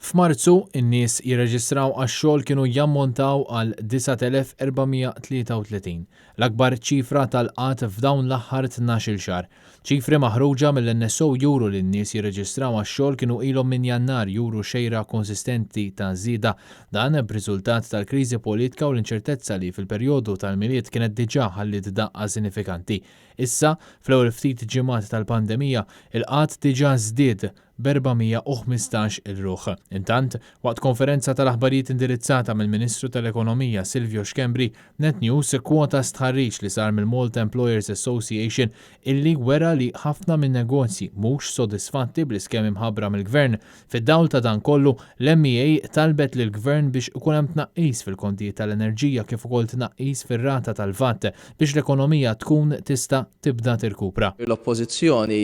F'Marzu, in-nies jirreġistraw għax-xogħol kienu jammontaw għal 9,433, l-akbar ċifra tal-qgħad f'dawn l-aħħar 12-il xahar. Ċifri maħruġa mill-NSO juru li n-nies jirreġistraw għax-xogħol kienu ilhom minn Jannar juru xejra konsistenti ta' żieda. Dan b'riżultat tal-kriżi politka u l-inċertezza li fil-perjodu tal-Milied kienet diġà ħalliet daqqa sinifikanti. Issa, fl-ewwel ftit ġimgħat tal-pandemija, il-qgħad diġà żdied b'415 il ruħ. Intant, waqt konferenza tal-aħbarijiet indirizzata mill-Ministru tal-Ekonomija Silvio Schembri, Net News kkwota stħarriġ li sar mill-Malta Employers Association illi wera li ħafna min-negozji mhux sodisfatti bl-iskemi mħabbra mill-Gvern. Fid-dawl ta' dan kollu, l-MEA talbet lill-Gvern biex ikun hemm tnaqqis fil-kontijiet tal-enerġija kif ukoll tnaqqis fir-rata tal-VAT biex l-ekonomija tkun tista' tibda tirkupra. L-Oppożizzjoni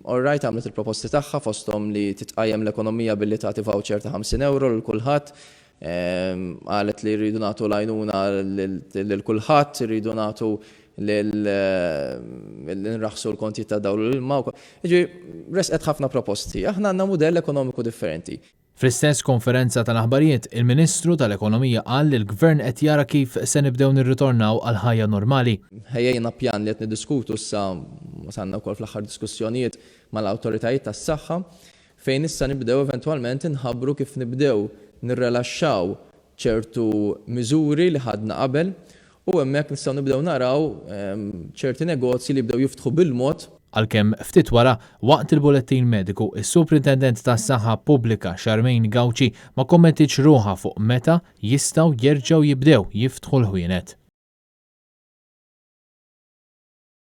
all right għamlet il-proposti tagħha fosthom li titqajjem l-ekonomija billi tagħti voucher ta' 50 ewro lil kulħadd. Qalet li rridu nagħtu l-għajnuna lil kulħadd, irridu nagħtu lil nraħħsu l-kontijiet tad-dawl u l-ilma. Jiġifieri ressqet ħafna proposti. Aħna għandna mudell ekonomiku differenti. Fl-istess konferenza tal-aħbarijiet, il-Ministru tal-Ekonomija qal li l-Gvern qed jara kif se nibdew nirritornaw għall-ħajja normali. Ħejjejna pjan li qed niddiskutu issa, wasalna wkoll fl-aħħar diskussjonijiet mal-awtoritajiet tas-saħħa, fejn issa nibdew eventwalment inħabbru kif nibdew nirrelaxxaw ċertu miżuri li ħadna qabel u hemmhekk nistgħu nibdew naraw ċerti negozji li jibdew jiftħu bil-mod. Għalkemm ftit wara, waqt il-bulettin mediku, is-Suprintendent tas-Saħħa Pubblika Charmaine Gauci ma kkommentietx ruħha fuq meta jistgħu jerġgħu jibdew jiftħu l-ħwienet.